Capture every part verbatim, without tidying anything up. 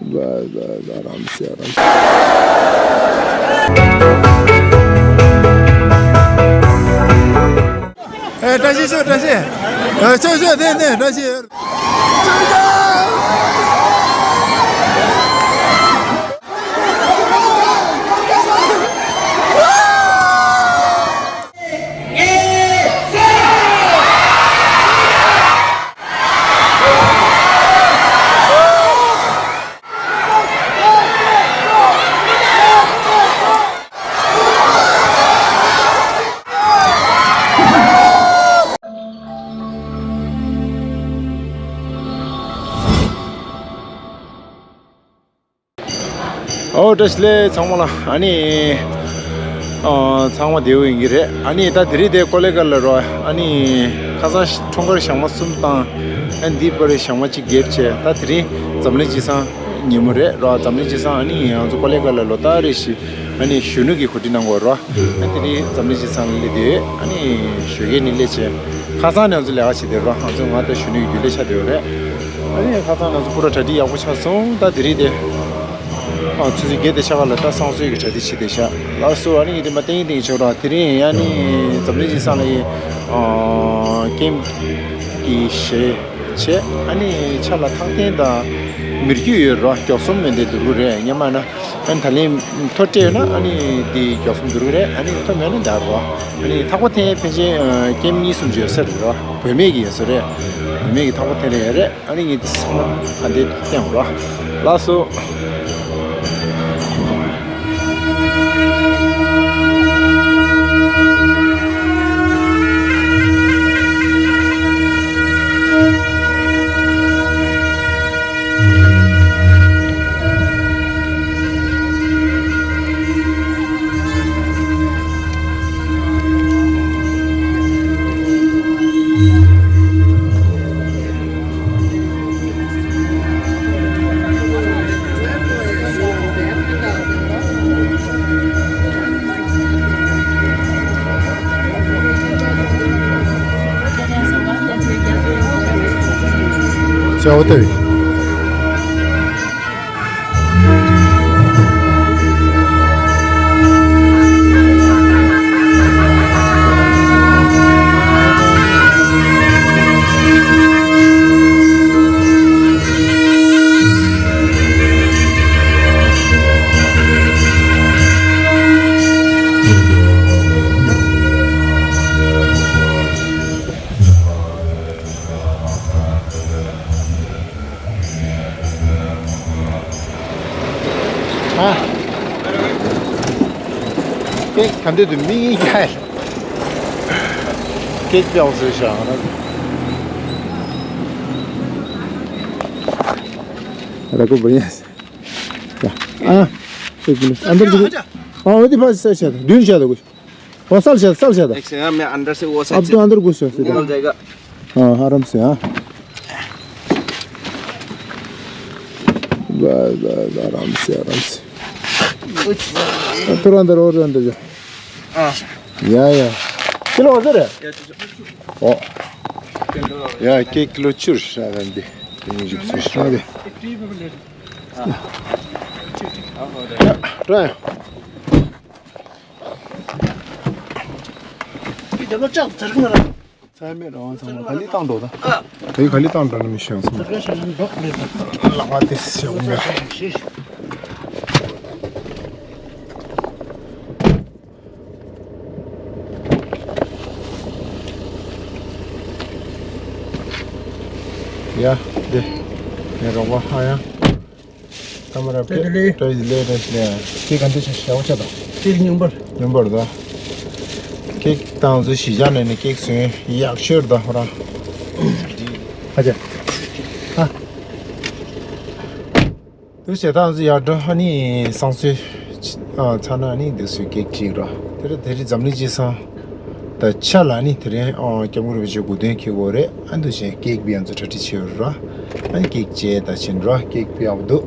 ཨེ། བཀྲ་ཤིས་ཤོག་བཀྲ་ཤིས། ཨེ། ཤོག་ཤོག་དེ་དེ་བཀྲ་ཤིས། ཨོ། བཀྲ་ཤིས་བདེ་ལེགས་ཚང་མ་ལ། ཨ་ནི། ཨ། ཚང་མ་བདེ་པོ་ཡིན་གྱི་རེད། ཨ་ནི་ད་དེ་རིང་དེ་ཀོ་ལེ་གྷལ་ལ་རོ། ཨ་ནི་ཁ་སང་འཁྲུངས་སྐར་ཞག་མ་གསུམ་བཏང་། ཨ་ནི་འདི་པར་ཞག་མ་གཅིག་བརྒྱབ་བྱས། ད་དེ་རིང་འཛམ་གླིང་སྤྱི་བསང་ཉིན་མོ་རེད་རོ། འཛམ་གླིང་སྤྱི་བསང་ཨ་ནི་ང་ཚོ་ཀོ་ལེ་གྷལ་ལ་ལོ་ལྟར་རེ་བཞིན་ཨ་ནི་གཞོན་ནུ་གི་གོ་སྒྲིག་གནང་དགོས་རོ། ཨ་ནི་དེ་རིང་འཛམ་གླིང་སྤྱི་བསང་ལ་སླེབས་བསྡད་ཡོད། ཨ་ནི་ཞོགས་ཀས་ནས་སླེབས་བྱས་ཁ་སང་ནས་ང་ཚོ་ལས་ཀ་བྱེད་བསྡད་རོ། ང་ཚོ་ང་དང་གཞོན་ནུ་ཡི་རྒྱུན་ལས་ཆགས་བསྡད་ཡོད་རེད། ཨ་ནི་ཁ་སང་ང་ཚོ་པུ་ར་གྲ་སྒྲིག་ཡག་པོ་ཆགས་སོང་། ད་དེ་རིང་དེ། ཨ། ཆུ་ཚོད་བརྒྱད་དང་ཕྱེད་ཀ་ལ་ད་བསང་གསོལ་གྱི་གྲ་སྒྲིག་བྱེད་བསྡད་ཤག་ལགས་སོ། ཨ་ནི་ངས་དེ་མ་ཏིང་ཏིང་ཆོག་ར། དེ་རིང་ཨ་ནི་འཛམ་གླིང་སྤྱི་བསང་ལ་ཡི། ཨ། ཀེམ་གྱི་གཞས་བྱས། ཨ་ནི་ཆ་ལ་ཐག་འཐེན་དང་མི་རྒྱུད་ཡོད་རོ། མགྱོགས་གསུམ་མེད་དེ་འདུག་རེད། སྔོན་མ་ན་ཨ་ནི་ད་ལན་མཐོ་སྤྲད་ཡོད་ན་ཨ་ནི་དེ་མགྱོགས་གསུམ་འདུག་རེད། ཨ་ནི་མཐོ་མེད་ན་འདར་རོ། ཨ་ནི་ཐག་པ་འཐེན་ཕལ་ཆེར་ཀེམ་གཉིས་གསུམ་ཅིག་ཡོད་ས་རེད་རོ། བུད་མེད་ཀྱི་ཡོད་ས་རེད། བུད་མེད་ཀྱི་ཐག་པ་འཐེན་རེ་ཡོད་རེད། ཨ་ནི་ངས་འདི་ཚང་མ་ག་འདྲ་བསྟན་རོ། ལགས་སོ། ཨ། ཀེག་ག་འདོད་དུ་མི་ཡིན་ཀྱང་། ཀེག་ཕྱག་བཟོས་བཞག་ན། ར་ཀོ་བ་ཡ། ཨ། ཀེག་ཨ་འདར་ཅིག་ཨ། འོ་དེ་ཕ་སལ་བྱས་ད་མདུན་བྱས་ད་གོ། वो साल से, साल से था। एक सेकंड, मैं अंदर से वो साइड अब से तो अंदर घुसो सीधा। निकल जाएगा। हाँ, आराम से, हाँ। बस, बस, आराम से, आराम से। थोड़ा अंदर और अंदर जाओ। हाँ। या, या। चलो, उधर है। या, चलो। ओ। या, के किलो चुर, सारा दे। ये जो चुर, सारा दे। हाँ। या, ट्राई। ཚད་མེད་རང་ཚང་མ་ག་ལེར་བཏང་འགྲོ་ད། དེ་ག་ལེར་བཏང་འགྲོ་ན་མི་ཤེས་ཚང་མ། ལག་པ་དེ་ཤེས་འོང་ཡ། ཡ། དེ། ངའི་རོགས་པ་ཧ་ཡང་། ཀ་མ་ར་བཀྲ་ཤིས་བདེ་ལེགས། བཀྲ་ཤིས་བདེ་ལེགས། བཀྲ་ཤིས་བདེ་ལེགས། ཁྱེད་ག་འདྲ་བྱས་ཞེ་པོ་ཆགས་དང་། ཁྱེད་སྙོམས་པར། སྙོམས་པར་དང་། ཁྱེད་ཏང་ཚོ་གཞིས་ཆགས་ནས་ནི་ཀེག་བཟོས་ཡག་ཤོས་དང་ཧོ་རང་། ཨ་ཅེ། ཨ། དུ་བྱས་ཏང་ཚོ་ཡག་འགྲོ། ཨ་ནི་བསང་གསོལ་ཚར་ན་ཨ་ནི་འདི་ཚོའི་ཀེག་གཅིག་རོ། དེ་རིང་དེ་རིང་འཛམ་གླིང་སྤྱི་བསང་། ད་ཆ་ལ་ནི་དེ་རིང་ཨ་སྐྱབས་མགོན་རིན་པོ་ཆེ་སྐུ་གདུང་འཁེལ་གྱི་ཡོད་རེད། ཨ་འདུག་བྱས་ཀེག་པི་ཡང་ཚོ་གྲ་སྒྲིག་བྱས་ཡོད་རེད་ར། ཨ་ནི་ཀེག་བཅད་ད་ཕྱིན་ར། ཀེག་པི་ཡག་པོ་འདུག་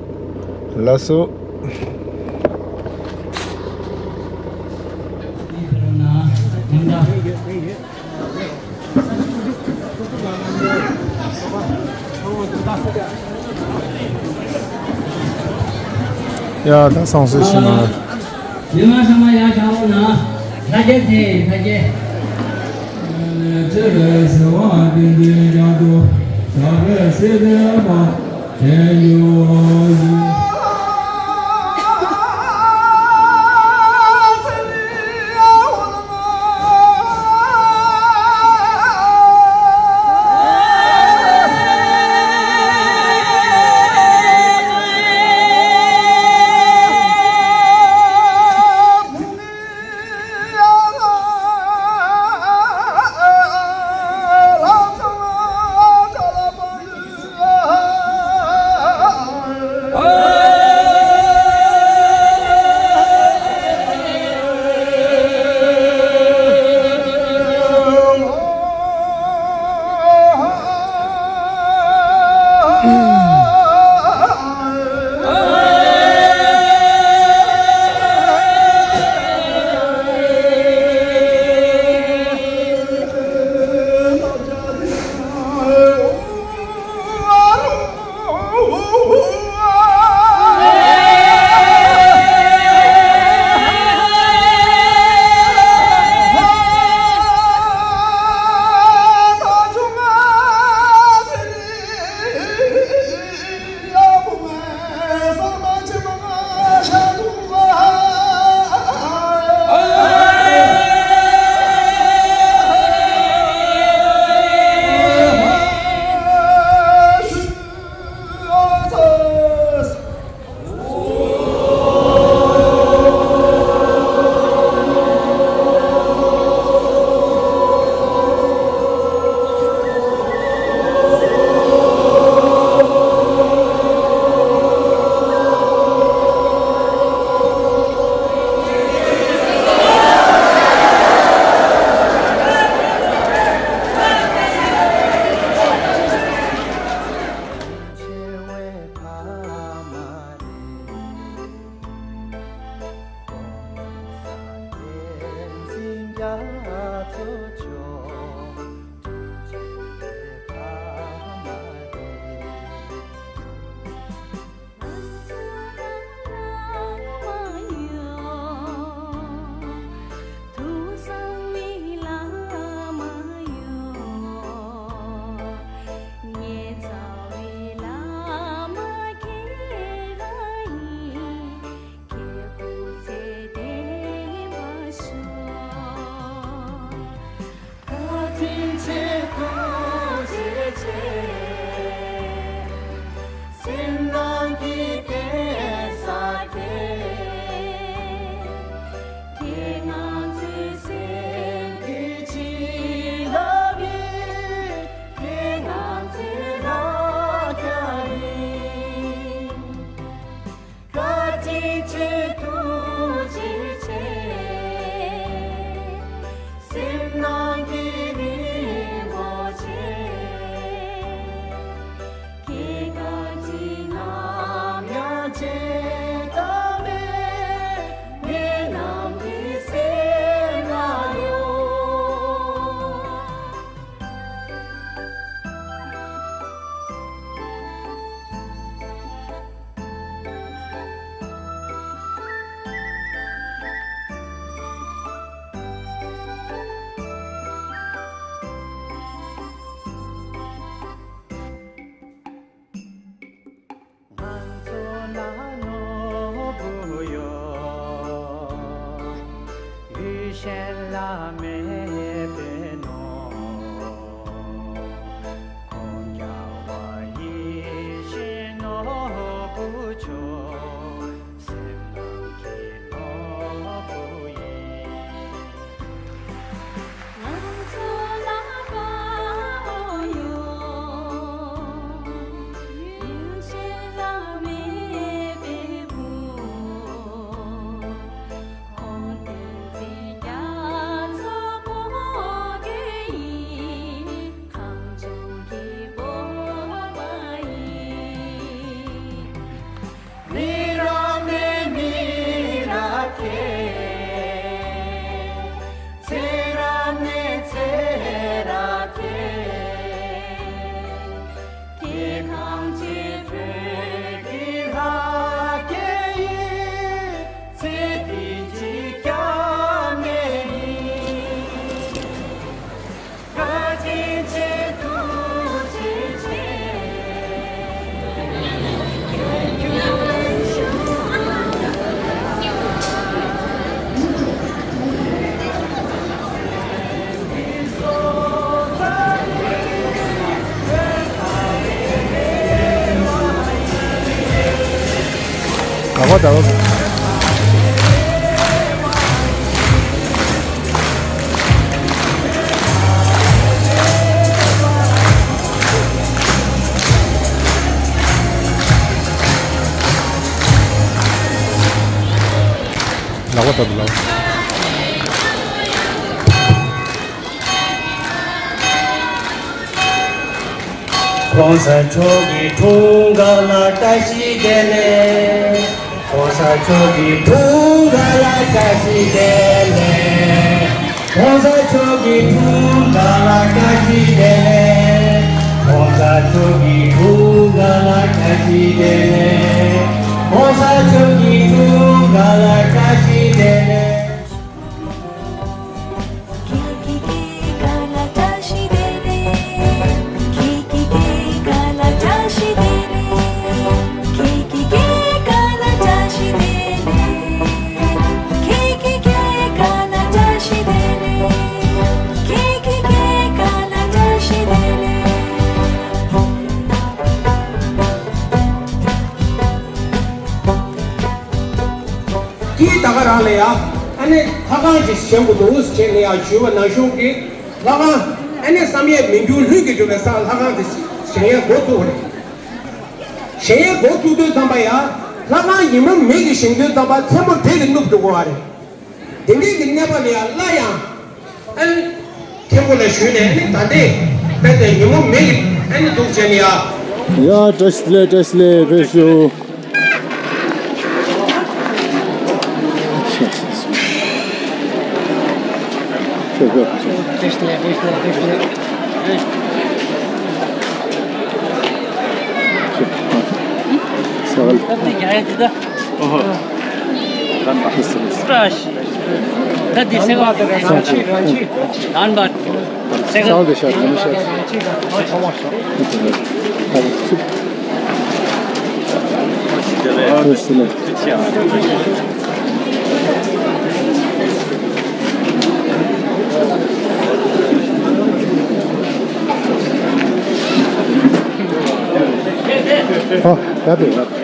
ལགས་སོ། ཡ་ད་སང་སེ་ཤི་ན། མི་མང་ཚང་མ་ཡར་བཞེངས་རོགས་གནང་། ལྷ་རྒྱལ་ཚེ་ཡིན་ལྷ་རྒྱལ། ལག་པ་འདྲ་བོ། ལག་པ་འདྲ་བོ་ལག་པ། ༸གོང་ས་མཆོག་གི་འཁྲུངས་སྐར་ལ་བཀྲ་ཤིས་བདེ་ལེགས། ༸གོང་ས་མཆོག་གི་འཁྲུངས་སྐར་ལ་བཀྲ་ཤིས་བདེ་ལེགས། ༸གོང་ས་མཆོག་གི་འཁྲུངས་སྐར་ལ་བཀྲ་ཤིས་བདེ་ལེགས། ༸གོང་ས་མཆོག་གི་འཁྲུངས་སྐར་ལ་བཀྲ་ཤིས་བདེ་ལེགས། ༸གོང་ས་མཆོག་གི་འཁྲུངས་སྐར་ལ་བཀྲ་ཤིས་བདེ་ལེགས། དེའི་ད་ག་རང་ལ་ཡ། ཨ་ནི་ལྷ་ཁང་ཅིག་བཞེངས་དགོས་འདུག་ཟེར་ནས་ཡ་ཞུས་པ་ན་གཞུང་གིས་ལྷ་ཁང་ཨ་ནི་བསམ་ཡས་མི་འགྱུར་ལྷུན་གྱིས་གྲུབ་པའི་ས་ལྷ་ཁང་དེ་བཞེངས་ཡས་འགོ་བཙུགས་པ་རེད། བཞེངས་ཡས་འགོ་བཙུགས་དུས་ཙམ་པ་ཡ། ལྷ་ཁང་ཉིན་མོ་མེ་གིས་བཞེངས་དུས་ཙམ་པ་མཚན་མོ་དྲོད་ཀྱིས་ནུབ་འགྲོ་གི་ཡོད་རེད། དེ་འདྲའི་གི་གནས་པ་ལ་ཡང་སླར་ཡང་ཨ་ནི་ཐེམ་ཕུ་ལ་ཞུས་ནས་ཨ་ནི་ད་ལྟའི་དཔེ་དེ་ཉིན་མོ་མེ་གི་ཨ་ནི་འདུག་བྱས་ནས་ཡ། ཡ་བཀྲ་ཤིས་བདེ་ལེགས། བཀྲ་ཤིས་བདེ་ལེགས། བཀྲ་ཤིས་བདེ་ལེགས། ཁྱོད་ཁྱོད། བཀྲ་ཤིས་བདེ་ལེགས། བཀྲ་ཤིས་བདེ་ལེགས། བཀྲ་ཤིས་བདེ་ལེགས། ཁྱོད་ཁྱོད། ས་ག་ལ། ད་འདི་རྒྱ་ཡན་འདི་ད། ཨོ་ཧོ། བཀྲ་ཤིས། ད་འདི་སེ་ག་ལ། རང་ཆི་རང་ཆི་རང་ཆི། རང་བ། སེ་ག་ལ། སང་དེ་ཤར་མི་ཤར། ཨོ་སི་ལེ། ཨ་ཡ་དེ།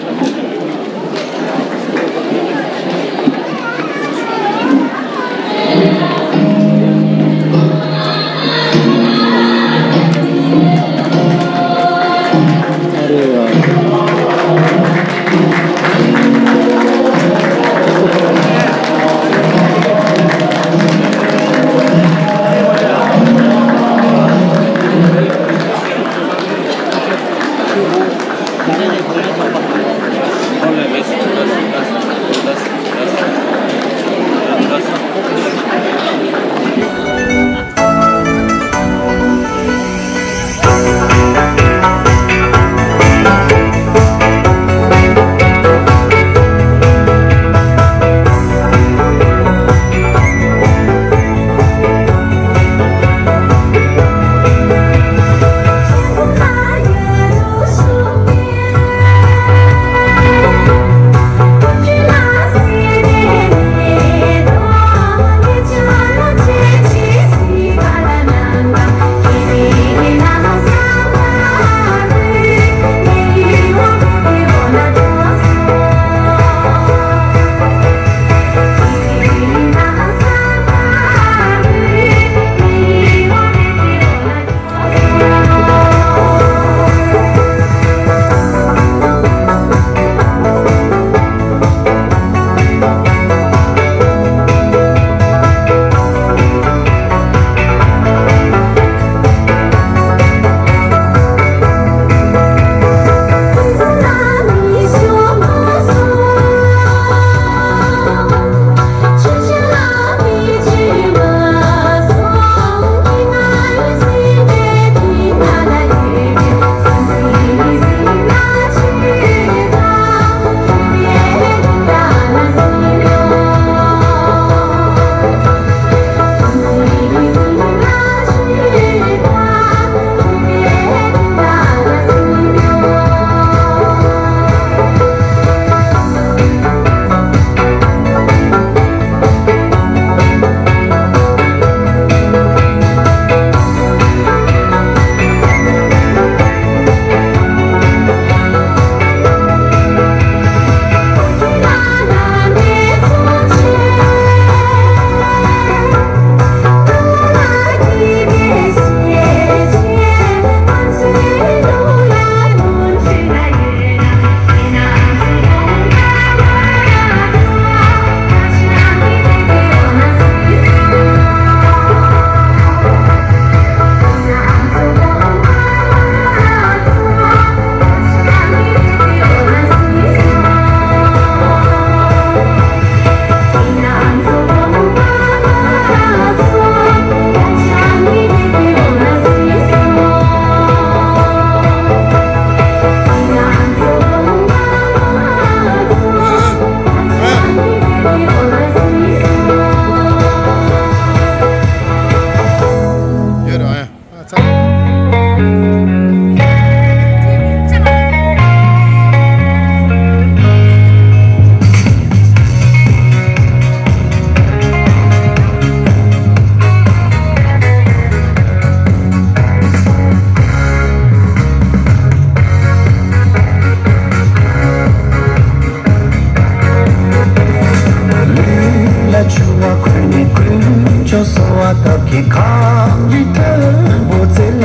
གི་གངས་རི་མཐོན་པོ་རྩེ་ལ།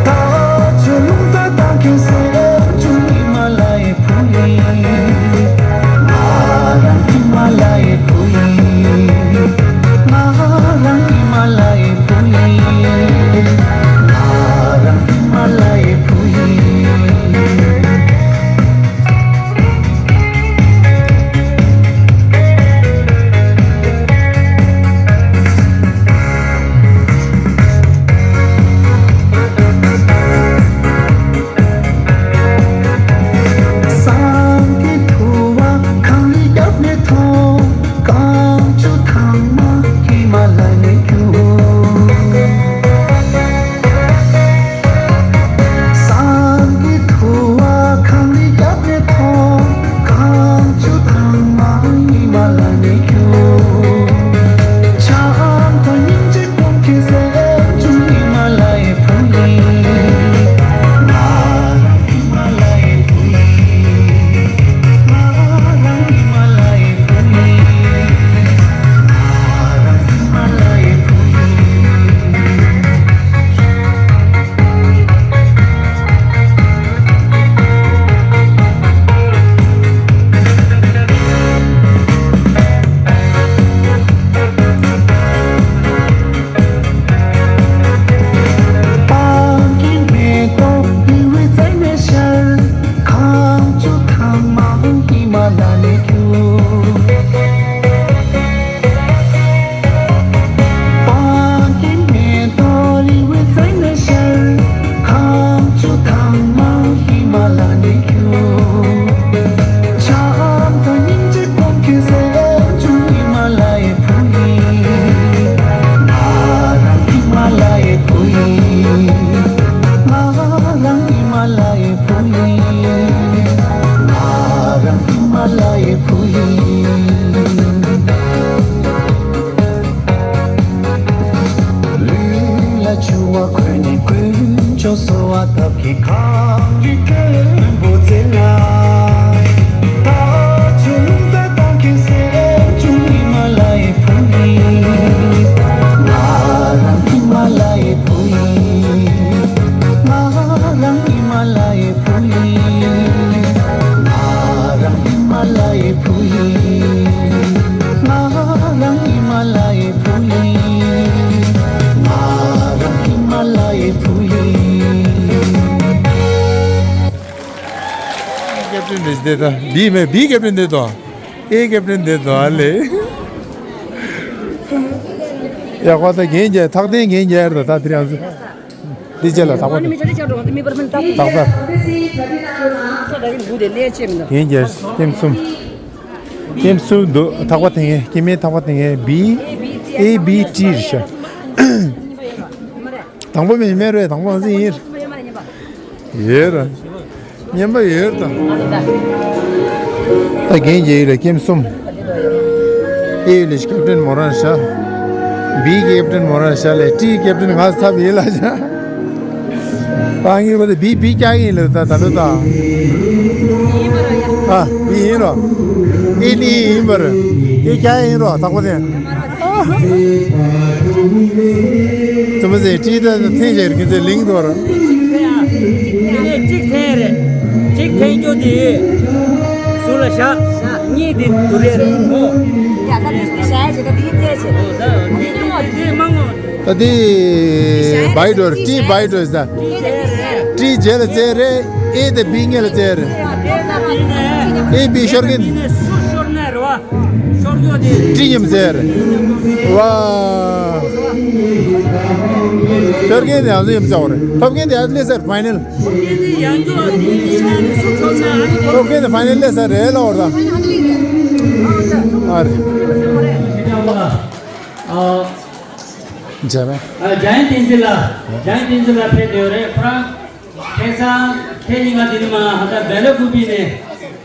ད་ཆུ་ཀླུང་རྟ་དང་ཁྱོད་སེམས་ཆུང་ཉི་མ་ལ་ཡི་བུ་ཡིན། ང་རང་ཉི་མ་ལ་ཡི་བུ་ཡིན། ང་རང་ཉི་མ་ལ་ཡི་བུ་ཡིན། ང་རང་ཉི་མ་ལ་ཡི་བུ་ཡིན། སང་གི་ཐུ་བ་གངས་རི་རྒྱབ་ནས་མཐོང་། རྐང་ཆུ་ཐང་མ་ཧི་མ་ལ་ནས་རྒྱུག། སང་གི་ཐུ་བ་གངས་རི་རྒྱབ་ནས་མཐོང་། རྐང་ཆུ་ཐང་མ་ཧི་མ་ལ་ནས་རྒྱུག། བྱམས་དང་སྙིང་རྗེ་སྐོམ་གྱི་སེམས་བྱུང་ཉི་མ་ལ་ཡི་བུ་ཡིན། ང་རང་ཉི་མ་ལ་ཡི་བུ་ཡིན། ང་རང་ཉི་མ་ལ་ཡི་བུ་ཡིན། ང་རང་ཉི་མ་ལ་ཡི་བུ་ཡིན། སྤང་གི་མེ་ཏོག་ཡུ་བའི་རྩེ་ནས་ཤར། རྐང་ཆུ་ཐང་མ་ཧི་མ་ལ་ནས་རྒྱུག། སྤང་གི་མེ་ཏོག་ཡུ་བའི་རྩེ་ནས་ཤར། རྐང་ཆུ་ཐང་མ་ཧི་མ་ལ་ནས་རྒྱུག། བྱམས་དང་སྙིང་རྗེ་སྐོམ་གྱི་སེམས་བྱུང་ཉི་མ་ལ་ཡི་བུ་ཡིན། ང་རང་ཉི་མ་ལ་ཡི་བུ་ཡིན། ང་རང་ཉི་མ་ལ་ཡི་བུ་ཡིན། ང་རང་ཉི་མ་ལ་ཡི་བུ་ཡིན། ལུས་ལ་འགྱུར་བ་འཁོར་ནས་དཀོན་མཆོག་གསོལ་བ་བཏབ་ཀྱི་གངས་རི་མཐོན་པོ་རྩེ་ལ། ད་ཆུ་ཀླུང་རྟ་དང་ཁྱོད་སེམས་བྱུང་ཉི་མ་ལ་ཡི་བུ་ཡིན། ང་རང་ཉི་མ་ལ་ཡི་བུ་ཡིན། ང་རང་ཉི་མ་ལ་ཡི་བུ་ཡིན། ང་རང་ཉི་མ་ལ་ཡི་བུ་ཡིན། ང་རང་ཉི་མ་ལ་ཡི་བུ་ཡིན། ང་རང་ཉི་མ་ལ་ཡི་བུ་ཡིན། ཀེབ་ཊན་འདི་འདི་ད་བི་མེ་བི་ཀེབ་ཊན་འདི་དོ། ཨེ་ཀེབ་ཊན་འདི་དོ་ཨ་ལེ། ཡག་པ་ད་རྒན་རྒྱལ་ཐག་འཐེན་རྒན་རྒྱལ་ད་ད་དེ་རང་སུ། འདི་རྗེས་ལ་ཐག་པ་འདི། ཐག་པ། རྒན་རྒྱལ་ཁྱིམ་གསུམ། ཁྱིམ་གསུམ་འདུག་ཐག་པ་འཐེན་མཁན་སྐྱེ་དམན་ཐག་པ་འཐེན་མཁན་བི། ཨེ་བི་ཊི་རེད་ཤག་དང་པོ་མིན་མེད་རེད། དང་པོ་ང་ཚོ་ཡིན། ཡོད་ར། སྙན་པ་ཡོད་ར་ད། ད་རྒན་རྒྱལ་ཡོད་ར་ཁྱིམ་གསུམ། ཨེ་ཡོད་ལས་ཀེབ་ཊན་མོ་རང་ཤག་བི་ཀེབ་ཊན་མོ་རང་ཤག་ལས་ཊི་ཀེབ་ཊན་ང་ཚབ་ཡིན་ལ་ཤག་ད་ངས་གོ་ད་བི་བི་སྐྱག་ཡིན་ལ་ད་ད་ལོ་ད། ཨ་བི་ཡིན་རོ། ཨེ་ནི་ཡིན་པར། ཨེ་སྐྱག་ཡིན་རོ་ཐག་པ་དེ། ཙུམ་ཟེ་ཊི་ད་ཐེན་ཞེར་གི་ཚེ་ལིང་དོར། གཅིག་ཐེན་རེད། གཅིག་ཐེན་རྒྱུ་དེ། ཟུར་ལ་བཞག་གཉིས་དེ་དུ་རེད་རེད་མོ། ཡ་ད་དེ་དེ་བྱས་བྱས་ད་དེ་ཚེ་བྱས། ཨོ་ད་དེ་དེ་དེ་མང་ངོ་། ད་དེ་བའི་ཌོར་ཊི་བའི་ཌོར་ཟ། ཊི་རྗེས་ལ་བཙལ་རེད། ཨེ་དེ་བི་སྔོན་ལ་བཙལ་རེད། ཨེ་བི་ཤོར་གིན། ཤོར་ཤོར་ནས་རེད་བ། ཤོར་ཡོད་དེ། ཊི་ཡིན་ཟེར། ཝ། ཤོར་མཁན་དེ་ང་ཚོ་ཡིན་ཟེར་བ་རེད། ཐོབ་མཁན་དེ་ཨ་ལེ་ཟེར་ཕའི་ནལ། ཐོབ་མཁན་དེ་ཡང་ཅོག་དེ་ཡིན་ནས་སུ་ཐོབ་ན་ཨ་ནི་ཐོབ་མཁན་དེ་ཕའི་ནལ་ལེ་ཟེར་རེད་ལ་བར་ད། ཨ་རེད། འཇམ་པའི། ཨ་འཇམ་དབྱངས་བསྟན་འཛིན་ལགས། འཇམ་དབྱངས་བསྟན་འཛིན་ལགས་ཕེབས་བསྡད་ཡོད་རེད་ཁོ་རང་། ཁ་སང་ཁ་ཉིན་ག་དེ་ནི་མ་ཧ་ད་སྦེལ་ཀོབ་ནས་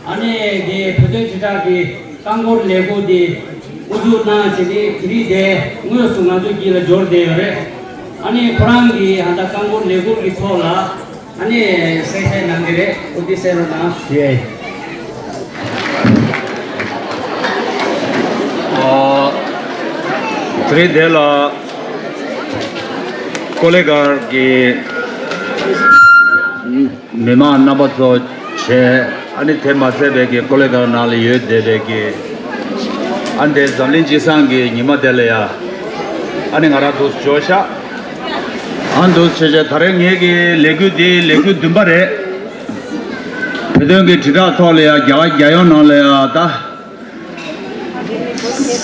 ཨ་ནི་དེ་བོད་དོན་དྲིལ་བསྒྲགས་ཀྱི་རྐང་འཁོར་ལས་འགུལ་དེ་དབུ་བཞུགས་གནང་བྱས་ཏེ་དེ་རིང་དེ་དངོས་སུ་ང་ཚོ་དཀྱིལ་ལ་འབྱོར་བསྡད་ཡོད་རེད། ཨ་ནི་ཁོ་རང་གིས་ཧ་ད་རྐང་འཁོར་ལས་འགུལ་གྱི་ཐོག་ལ་ཨ་ནི་གསལ་བཤད་གནང་གི་རེད། འོ་དེ་གསན་རོགས་གནང་ཞུ་ཡ་ཡིན། རེད། དེ་ལ་ཀོ་ལེ་གར་གྱི་མི་མང་རྣམ་པ་ཚོ་བྱས། ཨ་ནི་དེ་མ་ཚད་པའི་གི་ཀོ་ལེ་གར་ནང་ལ་ཡོད་བསྡད་པའི་གི། ཨ་ནི་དེ་འཛམ་གླིང་སྤྱི་བསང་གི་ཉི་མ་དེ་ལ་ཡ། ཨ་ནི་ང་རང་འདུག་འབྱོར་ཤག་ཨ་འདུག་བྱས་བྱས་ད་རེས་ངེད་ཀྱི་ལས་འགུལ་འདི་ལས་འགུལ་བདུན་པ་རེད། བོད་དོན་གྱི་དྲིལ་བསྒྲགས་ཐོག་ལ་ཡ་རྒྱ་གར་རྒྱལ་ཡོངས་ནང་ལ་ཡ་ད།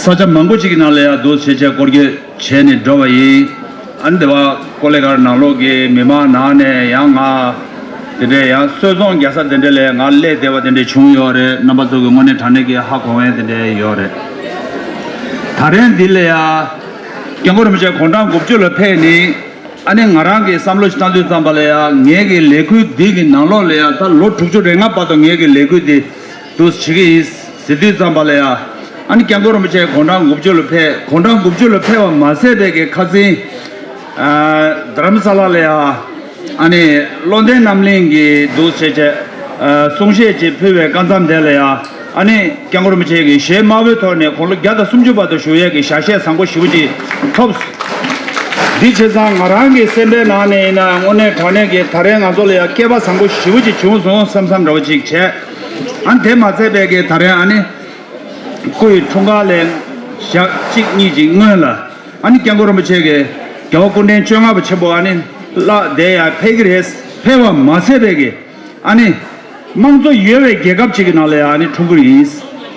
ས་ཆ་མང་པོ་ཅིག་གི་ནང་ལ་ཡང་འདུག་བྱས་བྱས་སྐོར་སྐྱོད་བྱས་ནས་འགྲོ་བ་ཡིན། ཨ་ནི་དེ་བ་ཀོ་ལེ་གར་ནང་ལོགས་ཀྱི་མི་མང་ནང་ནས་ཡང་ང་དེ་འདྲའི་ཡང་གསོལ་རྫོང་རྒྱག་ས་དེ་འདྲ་ལ་ང་སླེབས་བསྡད་པ་དེ་འདྲ་བྱུང་ཡོད་རེད། རྣམ་པ་ཚོ་གི་དངོས་གནས་དྲང་གནས་ཀྱི་ཧ་གོ་མཁན་དེ་འདྲ་ཡོད་རེད། ད་རེས་འདི་ལ་ཡང་སྐྱབས་མགོན་རིན་པོ་ཆེ་དགུང་གྲངས་དགུ་བཅུ་ལ་ཕེབས་ནས། ཨ་ནི་ང་རང་གི་བསམ་བློ་ཞིག་བཏང་དུས་ཙམ་པ་ལ་ཡང་ངེད་ཀྱི་ལས་འགུལ་འདི་གི་ནང་ལོགས་ལ་ཡང་ད་ལོ་དྲུག་ཅུ་རེ་ལྔ་བར་དུ་ངེད་ཀྱི་ལས་འགུལ་འདི་འདུག་བྱེད་ཀྱི་ཡིན་ཟེར་དུས་ཙམ་པ་ལ་ཡང་། ཨ་ནི་སྐྱབས་མགོན་རིན་པོ་ཆེ་དགུང་གྲངས་དགུ་བཅུ་ལ་ཕེབས། དགུང་གྲངས་དགུ་བཅུ་ལ་ཕེབས་པ་མ་ཟད་པའི་གི་ཁ་སང་ཨ་རྡ་རམ་ས་ལ་ལ་ཡང་། ཨ་ནི་བློ་ལྡན་རྣམ་གླིང་གིས་འདུག་བྱས་བྱས་ཨ་གསུང་བཤད་ཅིག་ཕུལ་བའི་སྐབས་མཚམས་དེ་ལ་ཡང་། ཨ་ནི་སྐྱབས་མགོན་རིན་པོ་ཆེ་གི་ཞལ་དམར་པོའི་ཐོག་ནས་དགུང་ལོ་བརྒྱ་དང་སུམ་ཅུ་བར་དུ་བཞུགས་ཡས་ཀྱི་ཞལ་བཞེས་བཟང་པོ་ཞེ་པོ་ཅིག་ཐོབ། འདི་བྱས་ཙང་ང་རང་གི་སེམས་པའི་ནང་ནས་ཡིན་ན་དངོས་གནས་དྲང་གནས་ཀྱི་ད་རེས་ང་ཚོ་ལ་ཡང་སྐལ་པ་བཟང་པོ་ཞེ་པོ་ཅིག་བྱུང་སོང་བསམ་བསམ་འདྲ་བོ་ཅིག་བྱས། ཨ་ནི་དེ་མ་ཚད་པའི་གི་ད་རེས་ཨ་ནི་སྐུ་ཡི་འཁྲུངས་སྐར་ལས་ཞག་གཅིག་གཉིས་ཅིག་སྔོན་ལ་ཨ་ནི་སྐྱབས་མགོན་རིན་པོ་ཆེ་གི་རྒྱལ་བ་སྐུ་ཕྲེང་བཅོ་ལྔ་པ་ཆེན་པོ་ཨ་ནི་བཀླགས་བསྡད་ཡ་ཕེབས་ཀྱི་རེད། ཕེབས་པ་མ་ཟད་པའི་གི་ཨ་ནི། དམངས་གཙོ་ཡོད་པའི་རྒྱལ་ཁབ་ཅིག་གི་ནང་ལ་ཡང་ཨ་ནི་འཁྲུངས་ཀྱི་ཡིན།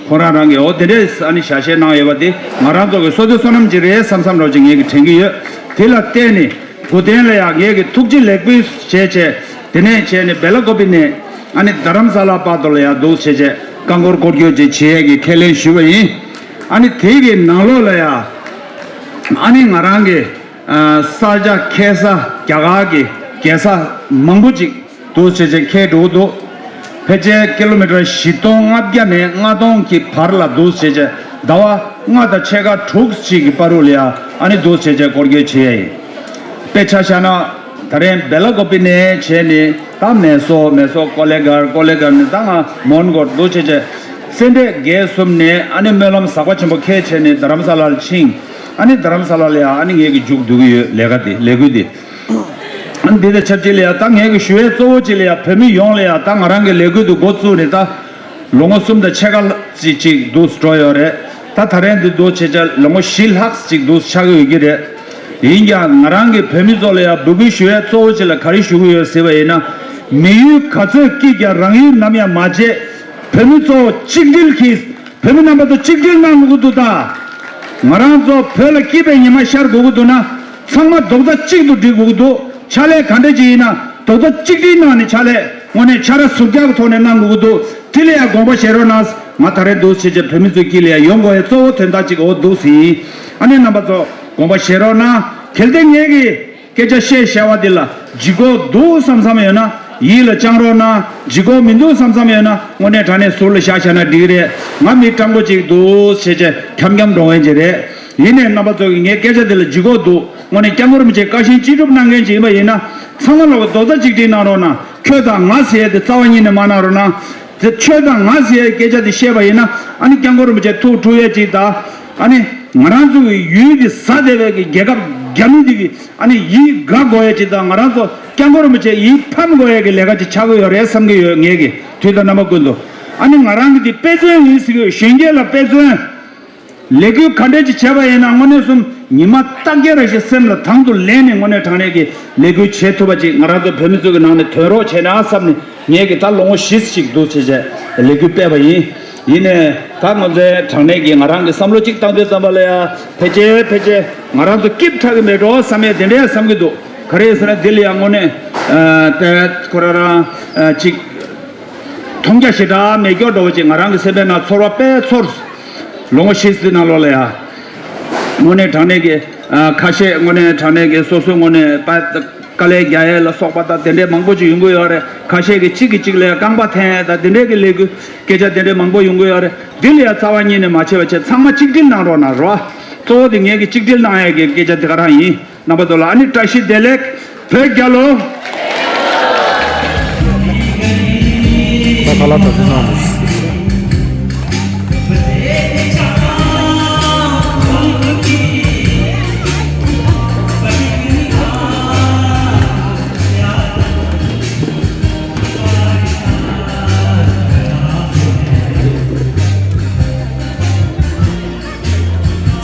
ཁོ་རང་རང་གིས་འོ་དེ་འདྲས་ཨ་ནི་ཞལ་བཞེས་གནང་ཡོད་པ་དེ་ང་རང་ཚོ་གི་བསོད་བདེ་བསོད་ནམས་ཅིག་རེད་བསམ་བསམ་འདྲ་བོ་ཅིག་ངེད་ཀྱིས་དྲན་གྱི་ཡོད། དེ་ལ་བརྟེན་ནས་སྒོ་བསྟེན་ལ་ཡང་ངེད་ཀྱིས་ཐུགས་རྗེ་ལེགས་འབུལ་བྱས་བྱས། དེ་ནས་བྱས་ནས་སྦེ་ལ་ཀོ་པི་ནས་ཨ་ནི་རྡ་རམ་ས་ལ་བར་དུ་ལ་ཡང་འདུག་བྱས་བྱས་རྐང་འཁོར་སྐོར་སྐྱོད་ཅིག་བྱེད་ཡས་ཀྱི་ཁས་ལེན་ཞུས་པ་ཡིན། ཨ་ནི་དེ་གི་ནང་ལོགས་ལ་ཡང་ཨ་ནི་ང་རང་གི་ས་ཆ་ཁེལ་ས་རྒྱ་གར་གྱི་རྒྱལ་ས་མང་པོ་ཅིག་འདུག་བྱས་བྱས་ཁེལ་འགྲོ་གི་འདུག་ཕལ་ཆེར་ཀི་ལོ་མི་ཊར་བཞི་སྟོང་ལྔ་བརྒྱ་ནས་ལྔ་སྟོང་གི་བར་ལ་འདུག་བྱས་བྱས་ཟླ་བ་ལྔ་དང་ཕྱེད་ཀ་དྲུག་ཅིག་གི་བར་དུ་ལ་ཡ་ཨ་ནི་འདུག་བྱས་བྱས་སྐོར་སྐྱོད་བྱེད་ཡ་ཡིན། དཔེ་ཆ་བཞག་ན་ད་རེས་སྦེ་ལ་ཀོ་པི་ནས་བྱས་ནས་ད་མེ་སོ། མེ་སོ་ཀོ་ལེ་གར། ཀོ་ལེ་གར་ནས་ད་ང་མོན་གྷོ་འདུག་བྱས་བྱས་སེ་འབྲས་དགེ་གསུམ་ནས་ཨ་ནི་སྨོན་ལམ་ཟག་པ་ཆེན་པོ་ཁེལ་བྱས་ནས་རྡ་རམ་ས་ལར་ཕྱིན། ཨ་ནི་རྡ་རམ་ས་ལ་ལ་ཡ་ཨ་ནི་ངེད་ཀྱི་མཇུག་བསྡུ་གི་ཡོད་ལས་ཀ་དེ་ལས་འགུལ་དེ། ཨ་ནི་དེ་དང་ཆབས་ཅིག་ལ་ཡ་ད་ངེད་ཀྱི་ཞུ་ཡས་གཙོ་བོ་ཅིག་ལ་ཡ་བོད་མི་ཡོངས་ལ་ཡ་ད་ང་རང་གི་ལས་འགུལ་དུ་འགོ་བཙུགས་ནས་ད་ལོ་ངོ་གསུམ་དང་ཕྱེད་ཀ་ཅིག་ཅིག་འདུག་འགྲོ་ཡོད་རེད། ད་ད་རེས་འདི་འདུག་བྱས་བྱས་ལོ་ངོ་བཞི་ལྷག་ཅིག་འདུག་ཆགས་ཀྱི་ཡོད་ཀྱི་རེད། ཡིན་ཀྱང་ང་རང་གི་བོད་མི་ཚོ་ལ་ཡ་འབོད་སྐུལ་ཞུ་ཡས་གཙོ་བོ་ཅིག་ལ་ག་རེ་ཞུ་གི་ཡོད་ཟེར་བ་ཡིན་ན། མི་ཡུལ་ག་ཚོད་སྐྱིད་ཀྱང་རང་ཡུལ་ནམ་ཡང་མ་བརྗེད། བོད་མི་གཙོ་བོ་གཅིག་སྒྲིལ་གྱིས། བོད་མི་རྣམ་པ་ཚོ་གཅིག་སྒྲིལ་གནང་དགོས་ཀྱི་འདུག་ད། ང་རང་ཚོ་བོད་ལ་སྐྱིད་པའི་ཉི་མ་ཤར་དགོས་ཀྱི་འདུག་ན། ཚང་མ་རྡོག་རྩ་གཅིག་ཏུ་སྒྲིལ་དགོས་ཀྱི་འདུག་ཕྱག་ལས་ག་འདྲ་ཅིག་ཡིན་ན་རྡོག་རྩ་གཅིག་སྒྲིལ་གནང་ནས་ཕྱག་ལས་དངོས་གནས་ཕྱག་ར་ཟུག་རྒྱག་གི་ཐོག་ནས་གནང་དགོས་ཀྱི་འདུག་དེ་ལ་ཡང་དགོངས་པ་བཞེས་རོགས་གནང་། ང་ད་རེས་འདུག་བྱས་བྱས་བོད་མི་ཚོའི་དཀྱིལ་ལ་ཡང་ཡོང་དགོས་ཡའི་གཙོ་བོ་དོན་དག་ཅིག་འོ་འདུག་ཟིན། ཨ་ནེ་རྣམ་པ་ཚོ་དགོངས་པ་བཞེས་རོགས་གནང་། གལ་ཏེ་ངེད་ཀྱིས་སྐད་ཆ་བཤད་བཤད་པ་འདི་ལ་ལྗིད་ཁོག་འདུག་བསམ་བསམ་ཡོད་ན་ཡིད་ལ་བཅངས་རོགས་གནང་། ལྗིད་ཁོག་མི་འདུག་བསམ་བསམ་ཡོད་ན་དངོས་གནས་དྲང་གནས་ཟུར་ལ་བཞག་བཞག་ན་འགྲིག་གི་རེད། ང་མི་སྤྲང་པོ་ཅིག་འདུག་བྱས་བྱས་འཁྱམ་འཁྱམ་འགྲོ་མཁན་ཅིག་རེད། ཡིན་ནའི་རྣམ་པ་ཚོ་གིས་ངའི་སྐད་ཆ་འདི་ལ་ལྗིད་ཁོག་འདུག་དངོས་གནས་སྐྱབས་མགོན་རིན་པོ་ཆེ་བཀའ་བཞིན་ཅི་སྒྲུབ་གནང་མཁན་ཅིག་ཡིན་པ་ཡིན་ན་ཚང་མ་ལོག་གི་རྡོག་རྩ་གཅིག་སྒྲིལ་གནང་རོགས་གནང་། ཁྱོད་དང་ང་ཟེར་ཡས་དེ་རྩ་བ་ཉིད་ནས་མ་གནང་རོགས་གནང་། དེ་ཁྱོད་དང་ང་ཟེར་ཡས་སྐད་ཆ་དེ་བཤད་པ་ཡིན་ན་ཨ་ནི་སྐྱབས་མགོན་རིན་པོ་ཆེ་ཐུགས་འཁྲུག་ཡས་ཅིག་དང་། ཨ་ནི་ང་རང་ཚོ་གི་ཡུལ་དེ་ཟ་བསྡད་པའི་གི་རྒྱལ་ཁབ་རྒྱ་མི་འདི་གི་ཨ་ནི་ཡིད་དགའ་དགོས་ཡས་ཅིག་དང་། ང་རང་ཚོ་སྐྱབས་མགོན་རིན་པོ་ཆེ་ཡིད་ཕམ་དགོས་ཡས་གི་ལས་ཀ་ཅིག་ཆགས་ཀྱི་ཡོད་རེད་བསམ་གྱི་ཡོད། ངེད་ཀྱི་དུས་དང་རྣམ་པ་ཀུན་ཏུ་ཨ་ནི་ང་རང་གི་འདི་དཔེ་མཚོན་ཡིན་ཟེར་གྱི་ཡོད། གཞོན་སྐྱེས་ལ་དཔེ་མཚོན། ལས་འགུལ་ག་འདྲས་ཅིག་བྱས་པ་ཡིན་ན་དངོས་གནས་སོམ་ཉི་མ་རྟགས་བརྒྱ་རེ་ཞིག་སེམས་ལ་དང་དུ་ལེན་ནས་དངོས་གནས་དྲང་གནས་ཀྱི་ལས་འགུལ་བྱེད་ཐུབ་པ་ཅིག་ང་རང་ཚོ་བོད་མི་ཚོ་གི་ནང་ནས་ཐོན་རོགས་བྱས་ན་བསམ་ནས་ངས་ཀྱི་ད་ལོ་ངོ་བཞི་ཅིག་འདུག་བྱས་བྱས་ལས་འགུལ་སྤེལ་བ་ཡིན། ཡིན་ནའི་ད་ང་ཚོའི་དྲང་གནས་ཀྱི་ང་རང་གི་བསམ་བློ་ཅིག་བཏང་དུས་ཙམ་པ་ལ་ཡ་ཕལ་ཆེར་ཕལ་ཆེར་ང་རང་ཚོ་སྐྱིད་དྲག་གི་མེད་འགྲོ་བསམ་ཡས་དེ་འདྲས་བསམ་གྱི་འདུག་ག་རེ་ཟེར་ན་འདི་ལ་ཡ་དངོས་གནས་ཨ་ད་ཁོ་རང་རང་ཨ་ཅིག་མཐོང་རྒྱ་ཞེ་དྲག་མེད་སྐྱོ་འགྲོ་བ་ཅིག་ང་རང་གི་སེམས་པའི་ནང་ཚོར་བ་དཔེ་ཚོར། ལོ་ངོ་བཞི་ཙམ་ནང་ལོགས་ལ་ཡ། དངོས་གནས་དྲང་གནས་ཀྱི་ཨ་ཁ་ཤས་དངོས་གནས་དྲང་གནས་ཀྱི་སོ་སོའི་ངོས་ནས་ད་དཀའ་ལས་རྒྱག་ཡས་ལ་སོགས་པ་དང་དེ་འདྲས་མང་པོ་ཅིག་ཡོང་གི་ཡོད་རེད། ཁ་ཤས་ཀྱིས་གཅིག་གིས་གཅིག་ལ་ཡ་རྐང་པ་འཐེན་ཡས་དང་དེ་འདྲས་ཀྱི་ལས་འགུལ་སྐད་ཆ་དེ་འདྲས་མང་པོ་ཡོང་གི་ཡོད་རེད། འདི་ལ་ཡ་རྩ་བ་ཉིད་ནས་མ་བྱས་པ་བྱས་ཚང་མ་གཅིག་སྒྲིལ་གནང་རོགས་གནང་རོགས། གཙོ་བོ་དེ་ངེད་ཀྱིས་གཅིག་སྒྲིལ་གནང་ཡས་ཀྱི་སྐད་ཆ་དེ་ག་རང་ཡིན། རྣམ་པ་ཚོ་ལ་ཨ་ནི་བཀྲ་ཤིས་བདེ་ལེགས། བོད་རྒྱལ་ལོ། ད་ཁ་ལག་ད་ཚོད་གནང་།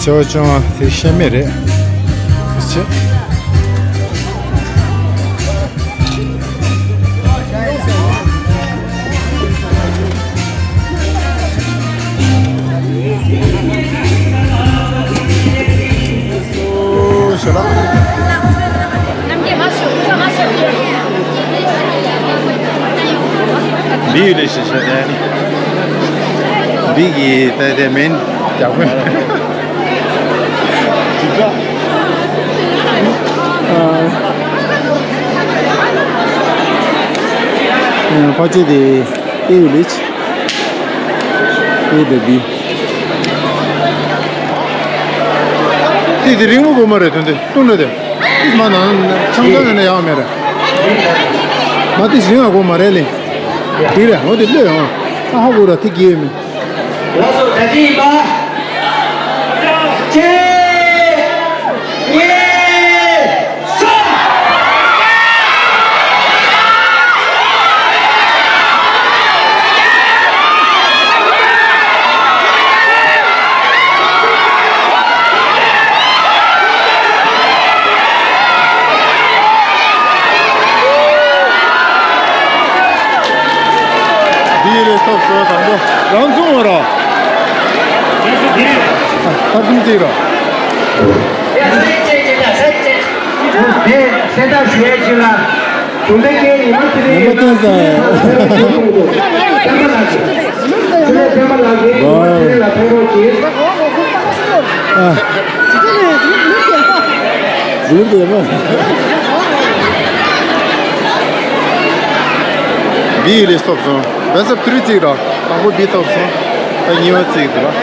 ཡོ་ཅང་དེ་ཤེས་མེད་རེད། ཅེ། ཨོ་ཞེ་ལགས། འདི་ཡོད་ལེ་ཞེས་བཤད་དེ། འདི་གི་ད་དེ་མིན་རྒྱག་པ། ཨ། ཕ་ཆེ་དེ་ཨེ་ལེ་ཅི། ཨེ་དེ་འདི། དེ་དེ་རིང་མོ་གོ་མ་རེད་དོན་དེ་ལྟུང་ན་དེ། ཨིས་མ་ནང་ཆང་ཚང་ཡོད་ན་ཡག་མེད་རེད། མ་དེ་ཞིང་ང་གོ་མ་རེད་ལེ། དེ་རེད་འོ་དེ་ལོས་ཡོང་། ཨ་ཧ་གོ་ར་དེ་གི་ཡོད་མེད། ལགས་སོ། ད་ཅི་ཡིན་པ། གཅིག་གཉིས། གསུམ། འདི་ལས་ཐོབ་སོ་དང་པོ་རང་ཚུགས་འོང་རོགས། ཐབ་ཚུམ་བརྩིགས་རོགས། དེ་གསལ་བསྒྲགས་ཞུ་ཡས་ཅིག་ལ། གཞུང་འབྲེལ་སྐད་ཡིག་མ་དེ་རིང་ཡོད་ན་ཚུལ་ཁྲིམས་ཁང་དུ་བསྟན་པ་ལགས་ཀྱིས། ཆུ་ལས་བསྟན་པ་ལགས་ཀྱིས་ངོ་དེ་རིང་ལ་ཕེབས་རོགས་གྱིས། ཨ། ཟུར་དེ་མ། འདི་ཡི་ལས་ཐོབ་སོང་། བན་སབ་ཐུ་རི་བརྩིགས་ར། དང་པོ་འདི་ཐོབ་སོང་། ད་གཉིས་པ་བརྩིགས་འདུག་ར།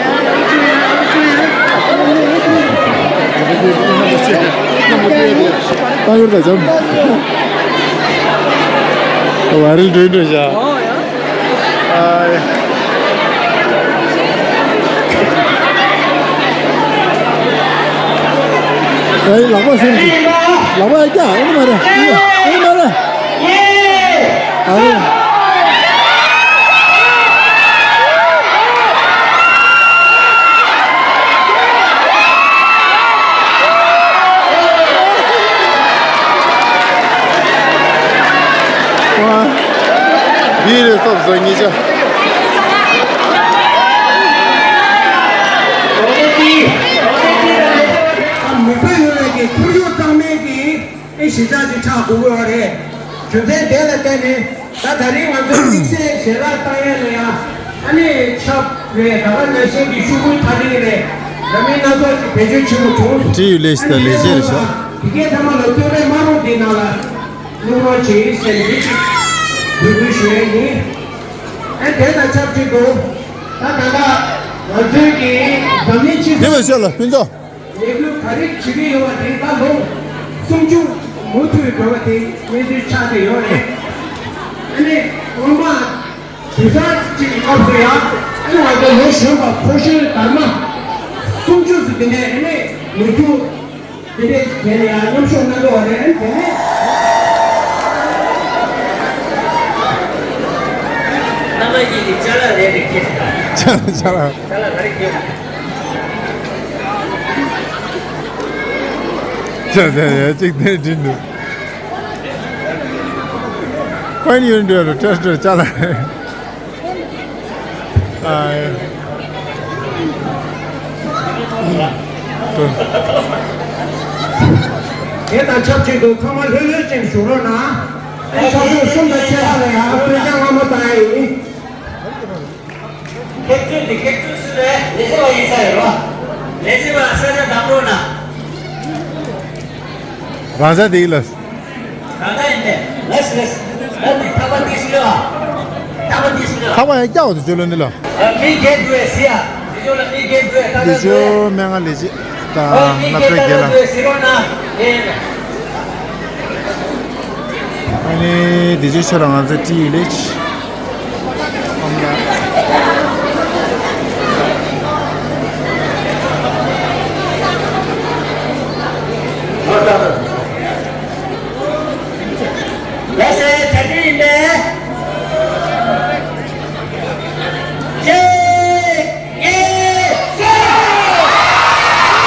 ད་ཡོད་ད་འཇམ། ཝ་རིལ་འགྲོས་འགྲོས་བྱ། ཨའི། ལག་པ་སེམས་ཀྱི། ལག་པ་ཨེ་ཀྱང་ཨེ་ནི་མ་རེད། ཨེ་ནི་མ་རེད། ཨ་རེད། ཝ། འདི་རེད་སྟོབས་བཟོ་གཉིས་ཆ། མི་བུ་ཡོད་ལ་གི་ཁོར་ཡུག་གཙང་མའི་གི་ཨེ་གཞིས་ཆགས་ཅིག་ཆགས་དགོས་ཀྱི་ཡོད་རེད། རྒྱུ་མཚན་དེ་ལ་བརྟེན་ནས་ད་ད་རིང་ང་ཚོ་དམིགས་བསལ་ཞལ་ལག་བཏང་ཡས་ལ་ཡང་ཨ་ནི་ཆབ་རེད། ད་ག་ནང་བཞིན་གྱི་ཤོག་བུའི་ཐག་རིང་རེད། འདྲ་མིན་སྣ་ཚོགས་ཅིག་བེད་སྤྱོད་བྱེད་དགོས་བྱུང་། བཀྲིས་ལེགས་ད་ལེགས་བཤད་རེད་ཤག་དེ་གའི་ཐ་མ་ལ་སྟོད་རའི་དམར་པོ་འདི་ནང་ལ་སློབ་སྦྱོང་བྱེད་ཟེར་འདི་ཅིག་འབོད་སྐུལ་ཞུ་ཡས་ཡིན། ཨ་དེ་དང་ཆབས་ཅིག་ཏུ་ད་ད་ལྟ་ང་ཚོའི་གི་འཛམ་གླིང་སྤྱི་དེ་བས་ཤོད་ལ་ཕུན་ཚོགས། ལས་འགུལ་ག་རེ་བྱེད་ཀྱི་ཡོད་པ་དེ་ད་ལོ་སུམ་ཅུ་མུ་མཐུད་འགྲོ་བ་དེ་གནས་ཚུལ་ཆགས་བསྡད་ཡོད་རེད། ཨ་ནི་སྔོན་མ་དུས་གསར་གཅིག་གི་སྐབས་སུ་ཡང་ཨ་ནི་ང་ཚོ་ལོ་གཞོན་པ་ཕོ་གཞོན་དར་མ་སུམ་ཅུ་ཙམ་དེ་ནས་ཨ་ནི་ལོ་རྒྱུས་དེ་འདྲའི་དེ་ལ་ཡང་མཉམ་ཞུགས་གནང་གི་ཡོད་རེད། ཨ་ནི་དེ་ནས་རྣམ་པ་གཉིས་ཀྱི་ཅ་ལག་རེད་རེད་ཁྱེར། ཅ་ལག་ཅ་ལག་ཅ་ལག་ག་རེ་ཁྱེར། ཅ་ཅ་ཡ་གཅིག་དེ་འདྲི་འདུག་ཁོ་ཡིན་ཡོད་འདྲི་རུ་ཏྲེ་ཏྲེ་ཅ་ལག་རེད། ཨ་ཡ། དེ་དང་ཆབས་ཅིག་ཏུ་ཚང་མ་ལྷོད་ལྷོད་ཅིག་བཞུགས་རོགས་གནང་། ཨེ་ཆབ་སྲིད་གསུམ་དང་ཆེ་ཁག་ལ་ཡང་སྤུས་ཀ་སྔ་མོ་བཏང་ཡ་ཡིན། ཁྱེད་ཚོས་འདི་ཁྱེད་ཚོས་སུ་རེད། ལས་བྱེད་པ་ཡིན་ས་ཡོད་རོགས། ལས་བྱེད་པ་ས་ཆ་བདམས་རོགས་གནང་། རང་ཅག་དེ་ཡིན་ལ། རང་ཅག་ཡིན་པས། ལགས་སོ་ལགས་སོ། ད་འདི་ཐག་པ་འདི་སུ་ལ། ཐག་པ་འདི་སུ་ལ། ཐག་པ་ཡང་སྐྱག་འོ་དེ་ཅོ་ལོ་འདི་ལ། མི་རྒན་འདུག་ཟེར་ཡ། འདི་ཅོ་ལ་མི་རྒན་འདུག་ད་འདི་ཅོ་སྨན་ཁང་ལས་བྱེད་དང་སློབ་གྲྭའི་དགེ་ལགས། ཨ་ནི་འདི་ཅོ་ཆོ་ལ་ང་ཚོ་བཀྲིས་ལེགས། ལགས་སོ་ད་འདི་ཡིན་པས། གཅིག་གཉིས་གསུམ།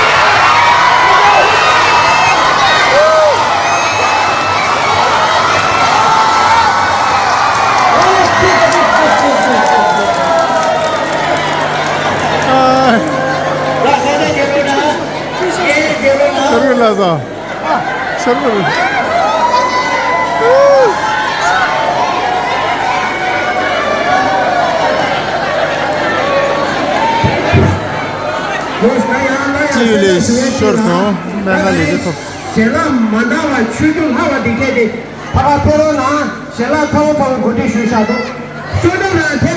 ས། ཤར་བ་རེད། ཅི་ཡོད་ལས་ཤོར་སོང་། སྨན་ཁང་ལས་བྱེད་ཐོབ། ཞལ་ལག་མ་འདང་བ་ཆོས་དྲུག་ལྷག་པ་འདི་སྐད་དེ། ཕ་ཁ་ཕེ་རོ་ན་ཞལ་ལག་ཚ་བོ་ཚ་བོ་གོ་སྒྲིག་ཞུས་བཞག་འདུག་སུ་དང་ན་ཐེ་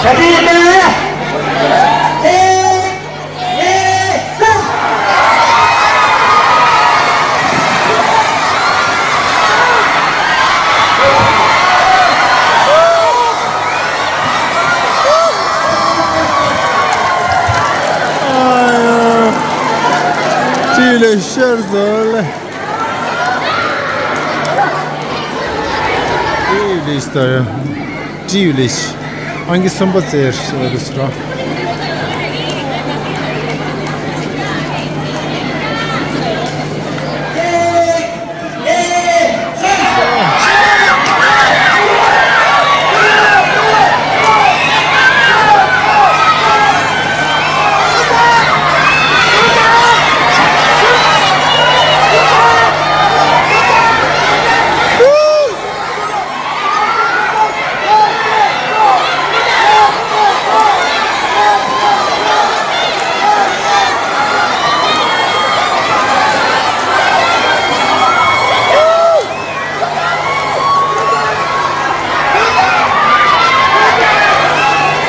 ཤ་དེ་ཡིན་ཏེ། ཨེ། ཅི་ལས་ཤར་ཟོ་ལེ། ཨེ་ལས་ད་ཡ། ཅི་ཡོད་ལས། ཨང་ཀི་གསུམ་པ་རྩེར་ཞེས་པ་དེ་ཞིག་རེད།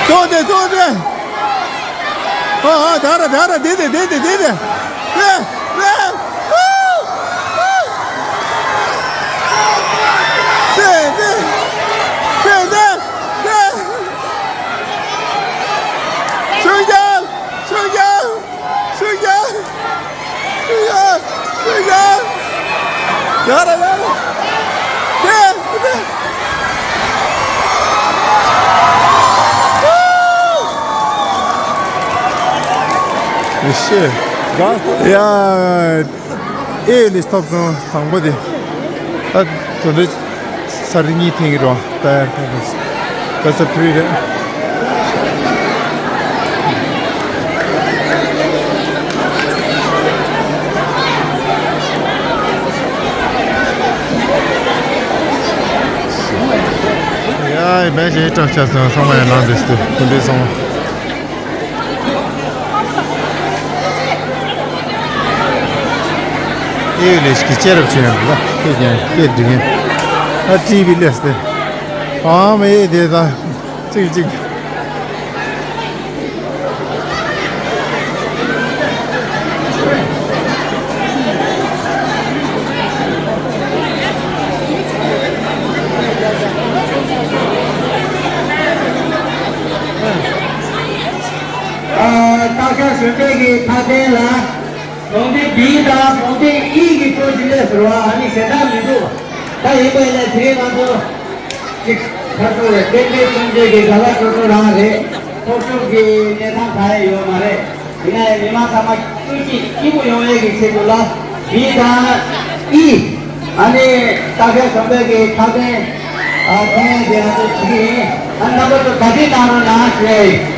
ཙོག་སྟེ་ཙོག་སྟེ། ཨ་ཨ་ད་ར་ད་ར་དེ་དེ་དེ་དེ་དེ་དེ། ལེ་ལེ། དེ་དེ་དེ་དེ་དེ། ཆུང་ཆུང་ཆུང་ཆུང་། ཤུགས་རྒྱག་ཤུགས་རྒྱག་ཤུགས་རྒྱག་ཡར་ར་ཡར་ར། དེ་དེ། ཡེ་ཤེས། ཡ། ཨེ་ལིས་ཐོབ་སོང་དང་པོ་དེ། ད་དོན་འགྲུབ་ས་རི་གཉིས་འཐེན་གྱི་རོ། ད་ཡར་ཐོབ་སོང་། ད་ས་ཕུ་རེད། ཡ་བས་ཞེས་སྐྲག་ཆ་སོང་། ཚང་མ་ཡང་ལངས་འདུག་སྟེ་དེ་འདྲའི་སོང་། ཨེ་ལས་ཀྱི་ཅེ་རབ་ཆེན་ཡང་ལ་ཁྱེད་ཀྱང་སྐད་འདྲི་མཁན་ཨ་ཀྲི་བི་ལས་ཏེ་ཨ་མ་ཨེ་དེ་དང་གཅིག་གཅིག་ཨ་སྟག་ཤར་གཞོན་པའི་གི་མཐའ་རྟེན་ལ། གྲོང་སྡེ་བི་དང་གྲོང་སྡེ་ཨི་གི་གཙོ་ཆེ་ལས་ཟུར་བ་ཨ་ནི་གཞན་དག་མི་འདུག་ད་ཡིན་པས་ལས་དེ་རིང་ང་ཚོ་ཅིག་ཁ་ཚུར་རེད། རྟེན་འབྲེལ་མཚོན་བྱེད་ཀྱི་ག་ལ་ཁྲོ་ཁྲོ་རང་རེད། ཚོགས་ཞུགས་ཀྱི་གནས་སྟངས་ག་ཡང་ཡོད་མ་རེད། ཡིན་ན་ཡང་མི་མང་ཚང་མ་ཐུགས་ཀྱི་སྐྱིད་པོ་ཡོང་ཡས་ཀྱི་ཆེད་དུ་ལ་བི་དང་ཨི། ཨ་ནི་སྟག་ཤར་གཞོན་པའི་གི་མཐའ་རྟེན། ཨ་ཐེངས་དེ་ང་ཚོ་བྱེད་ཀྱི་ཡིན། ཨ་རྣམ་པ་ཚོ་ག་དུས་གནང་རོགས་གནང་ཞུ་ཡ་ཡིན།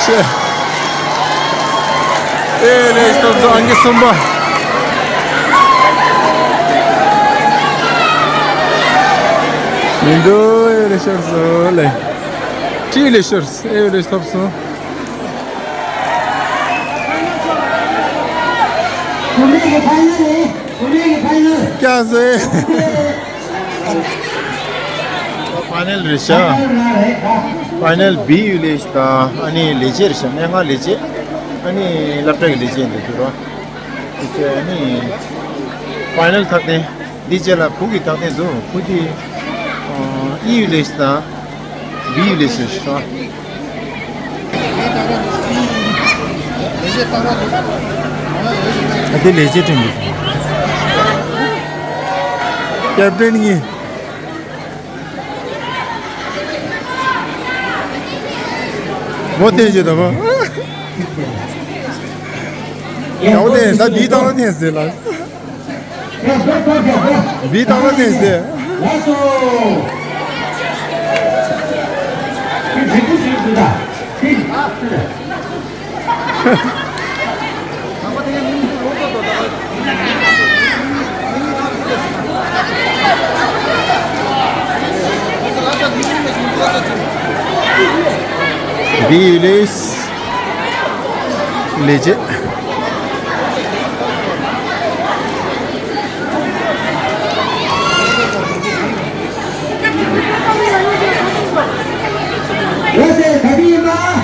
ཤེ། ཨེ་ལས་སྟོབས་བཟང་གི་གསུམ་པ། མི་འདུག་ཨེ་ལས་ཤོར་སོང་ལེ། ཅི་ལས་ཤོར་སོང་། ཨེ་ལས་སྟོབས་སོང་། ཀྱ་སེ། ཕ་ནེལ་རེད་ཤག་ཕ་ནེལ་བི་ཡོད་ལས་ཤག་ཨ་ནི་ལས་བྱེད་རེད་ཤག་སྨན་ཁང་ལས་བྱེད། ཨ་ནི་སློབ་གྲྭ་གི་ལས་བྱེད་འདུག་གི་རོ། དེ་ཚོ་ཨ་ནི་ཕ་ནེལ་མཐའ་རྟེན་འདི་རྗེས་ལ་བུ་གི་མཐའ་རྟེན་འདུག་བུ་དེ་ཨི་ཡོད་ལས་ཤག་བི་ཡོད་ལས་ཤག་ཨ་དེ་ལས་བྱེད་ཁྲིམས་འདུག་ཀེབ་ཏན་གཉིས། མོ་བསྟན་བྱེད་དམ། ཡང་བསྟན་ད་འདིའི་སྟངས་ལ་བསྟན་ཟེར་ལ། འདིའི་སྟངས་ལ་བསྟན་ཟེར། བི་ལེཇ་ལས་བྱེད། ཡོད་ཟེར་ག་དུས་ཡིན་པ།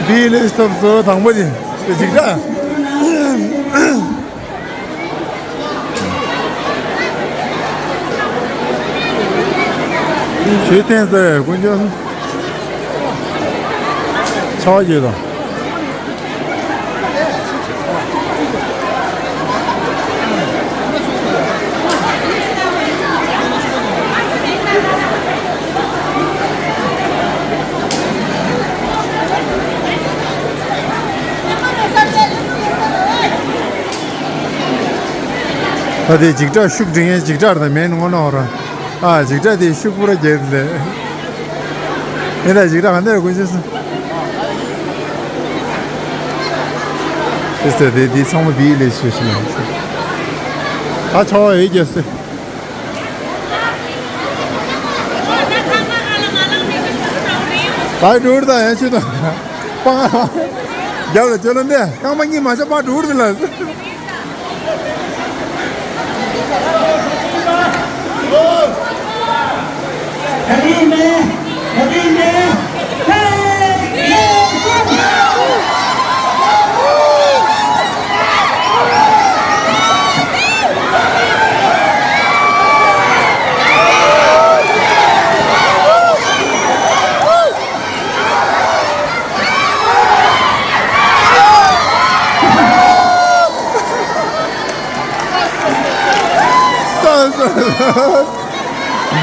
བི་ལེཇ་ཚོགས་གཙོ་དང་པོ་ནི་འཇིགས་སྐྲག་ཞུས་བསྟན་ཟེར་དཀོན་མཆོག་ཆར་པ་བརྒྱབ་དང་། ད་དེ་འཇིགས་སྐྲག་ཤུགས་འབྲིང་ཡས་འཇིགས་སྐྲག་དང་མེད་ནོ་ནོ་ར། ཨ་འཇིགས་སྐྲག་དེ་ཤུགས་པོ་ར་རྒྱས་ལེ། ཡིན་ད་འཇིགས་སྐྲག་ག་འདྲ་དཀོན་མཆོག་གསུམ། དེ་ཚེ་དེ་དེ་ཚང་མ་བི་ལེཇ་ཞེས་ཞུ་ལ། ད་ཆར་པ་ཡོད་རྒྱས་སེ། ད་འགྲུར་ད་ཡང་ཆུ་དང་། སྤང་། རྒྱབ་ལ་ཅོ་ལོ་འདི་རྐང་པ་གཉིས་མ་ཆག་པ་འགྲུར་དེ་ལ།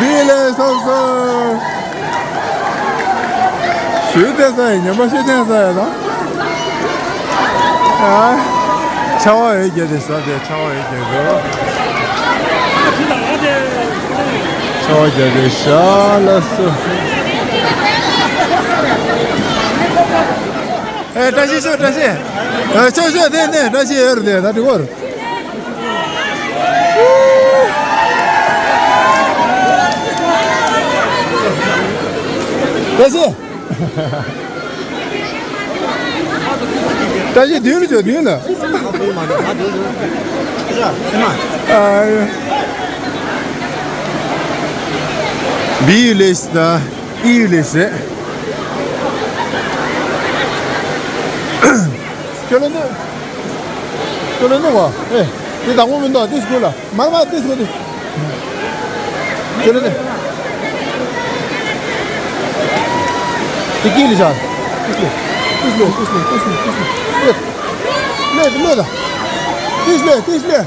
བི་ལེཇ་ཚོགས་གཙོ། ཞུས་བསྟན་ས་ཡིན། ཉམས་པ་ཞུས་བསྟན་ས་ཡིན་ན། ཨ། ཆར་པ་ཡོད་རྒྱུ་དེ་ཟ་དེ་ཆར་པ་ཡོད་རྒྱུ་རེད། ཆར་པ་རྒྱག་དེ་ཤ་ལ་སོ། ཨེ་བཀྲ་ཤིས་ཤོག་བཀྲ་ཤིས། ཨེ་ཤོག་ཤོག་དེ་ནས་བཀྲ་ཤིས་ཡོད་རེད་དེ་ད་འགྲིག་གོ། བཀྲ་ཤིས། བཀྲ་ཤིས་མདུན་ལ་བྱོན་མདུན་ལ། ཨ། བི་ཡུ་ལེ་ཤི་དང་ཨི་ཡུ་ལེ་ཤི་རེད། ཁྱོད་ལ་འདུག་ཁྱོད་ལ་འདུག་བ། ཨེ། དེ་དང་པོ་མི་འདུག་དེ་སྒུག་ལ། མར་མར་ཏིས་གོ་ཏི། ཅི་ལ་ཏི། ཏི་ཀི་ལི་ཤ། ཏིས་ལེ། ཏིས་ལེ་ཏིས་ལེ་ཏིས་ལེ་ཏིས་ལེ། ལེ་ལེ་ལེ་ད། ཏིས་ལེ་ཏིས་ལེ།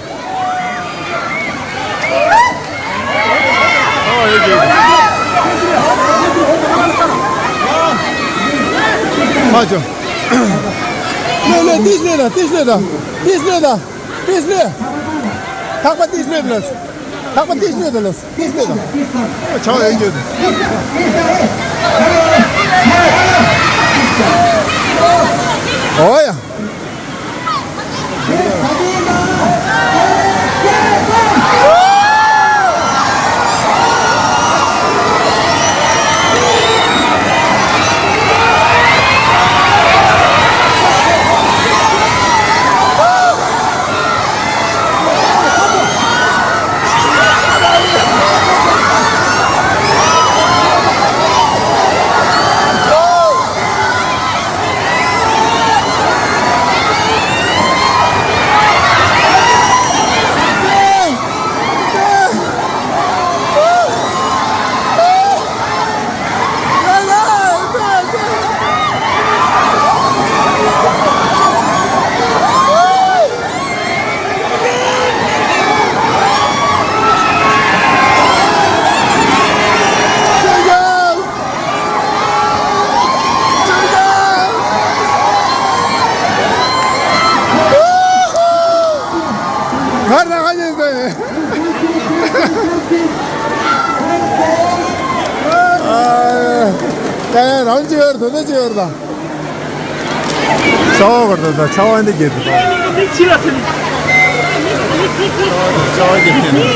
མ་ཅོ། ལེ་ལེ་ཏིས་ལེ་ད་ཏིས་ལེ་ད་ཏིས་ལེ་ད། ཏིས་ལེ། ཐག་པ་ཏིས་ལེ་ལ། ཐག་པ་ཏིས་ལེ་ལ། ཏིས་ལེ་ལ། ཆའོ་ཡོད་རྒྱུ། ཨོ་ཡ། གར་ན་ཁ་ཉན་ཟེར། ཨ། ད་ཡང་རང་ཅི་ཡོད་རེད། དོན་དག་ཅི་ཡོད་རེད་ད། ཆར་པ་གར་ད་ད་ཆར་པ་འདི་རྒྱབ་ད། ཆར་པ་རྒྱབ་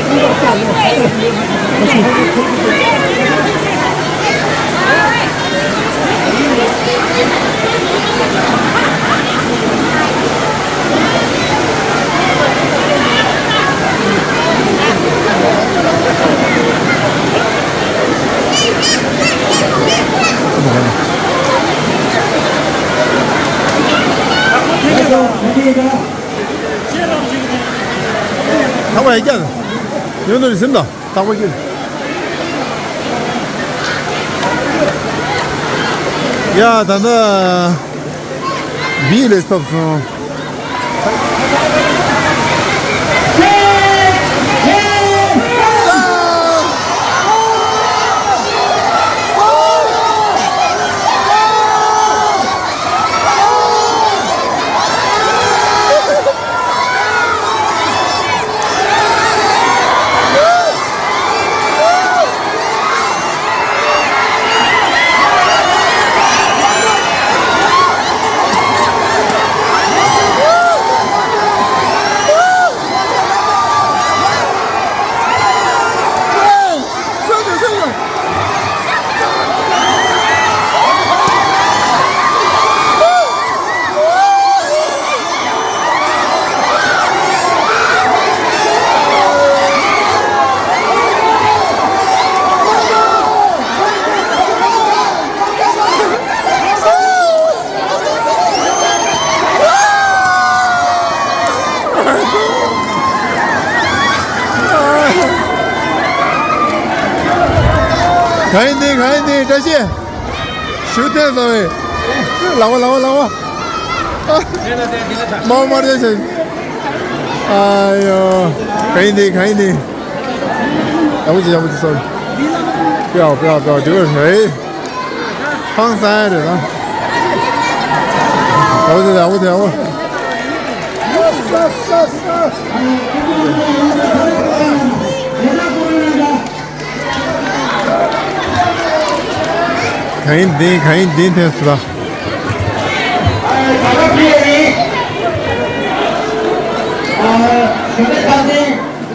ཀྱི་འདུག་ཐག་པ་ཡ་རྒྱ་ཡོད་ནོ་རེད་སེམས་དང་། ཐག་པ་ཀྱི། ཡ་ད་ལྟ་བི་ལས་ཐོབ་སོང་། ག་ཡིན་འདི་ག་ཡིན་འདི་བཀྲ་ཤིས། ཞུ་ཐེངས་སོང་བས། ལག་པ་ལག་པ་ལག་པ། མ་མ་རེད་ཟེར། ཨ་ཡོ། ག་ཡིན་འདི་ག་ཡིན་འདི། ཡག་པོ་བྱེད་ཡག་པོ་བྱེད་སོང་། ཕེའོ་ཕེའོ་ཕེའོ་འདི་ག་རེད། ཧང་སང་རེད་ད། ཡག་པོ་བྱེད་ཡག་པོ་བྱེད་ཡག་པོ། ག་ཡིན་འདི་ག་ཡིན་འདི་ཐེངས་སུ་ལ།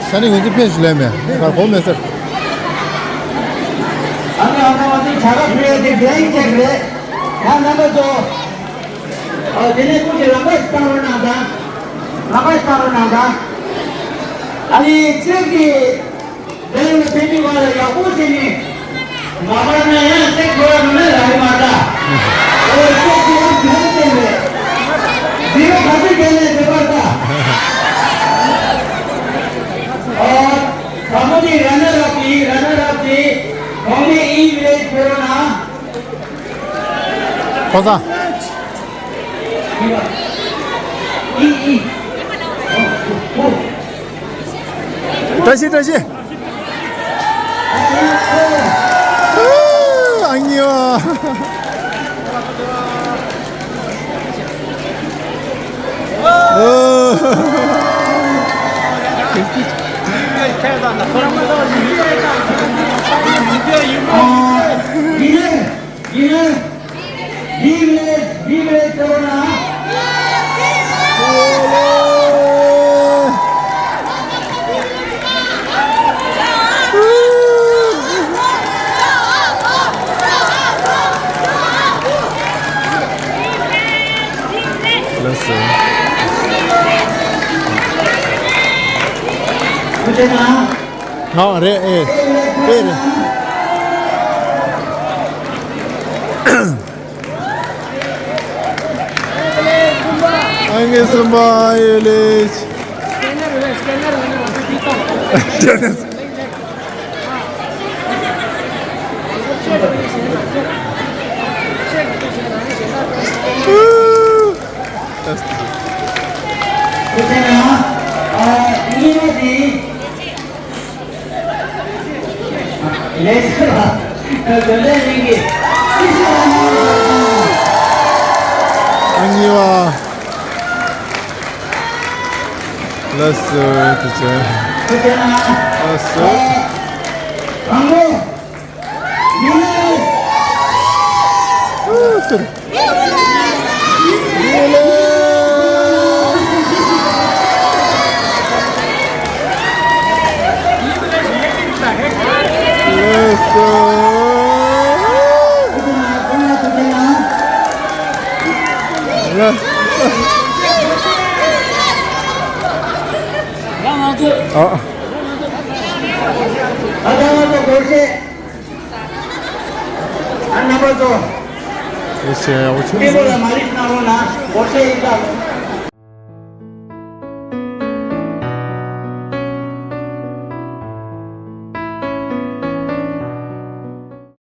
ས་ནི་ང་ཚོ་ཕེབས་ཤིག་ལས་མེད་གར་གོ་མེད་ཟེར། ཨ་ནི་ཨ་ནི་ང་ཚོ་བྱ་དགའ་ཕུལ་ཡ་དེ་འདྲ་ཡིན་ཅེས་རེད། ཡང་རྣམ་པ་ཚོ། ཨ་དེ་ནས་སྐུ་མཁྱེན་ལག་པ་བཏང་རོགས་གནང་དང་། ལག་པ་བཏང་རོགས་གནང་དང་། ཨ་ནི་ཚེ་གི་དེ་ནས་ཕན་ཚུན་བར་ལ་ཡག་པོ་བྱས་ནས་མ་པར་ན་ཡང་ཚེ་འཁོར་བ་ནང་ལ་རག་གི་མ་རེད། འོ་ཚེ་འཁོར་བ་ག་ཚོད་རེད། འདི་ག་ཚོད་བརྒྱབ་ནས་བསྡད་པ་ད། ཨོ། དང་པོ་དེ་ར་ན་རབ་ཀྱི་ར་ན་རབ་ཀྱི་གོང་མའི་ཨི་མེལ་ཕེབས་རོགས་གནང་། ཁོ་ཚ། ཨི་ཨི། བཀྲ་ཤིས་བཀྲ་ཤིས། ཨ་ཉི་བ། ལགས་སོ། ཨ་རེད་ཨེ། ཨེ་རེད། ཨང་ཀི་གསུམ་པ་ཨེ་ལེ། ཨ་གཉིས་པ་དེ། ལས་ཀར་བ། དོན་ལྡན་གླིང་གི་སྲིད་ཞུ་བ་གཉིས་པ། ཨ་གཉིས་པ། ལགས་སོ། དེ་ཚོ། ལགས་སོ། ཨ་ཟེར། ལགས་སོ། ལགས། ཨ། ཨ་རྣམ་པ་ཚོ། དེ་བྱས་འོ་ཆུ། མི་ལོ་ལ་མ་རིག་གནང་རོགས་གནང་། སྒོ་ཕྱེ་ཡིན་ད།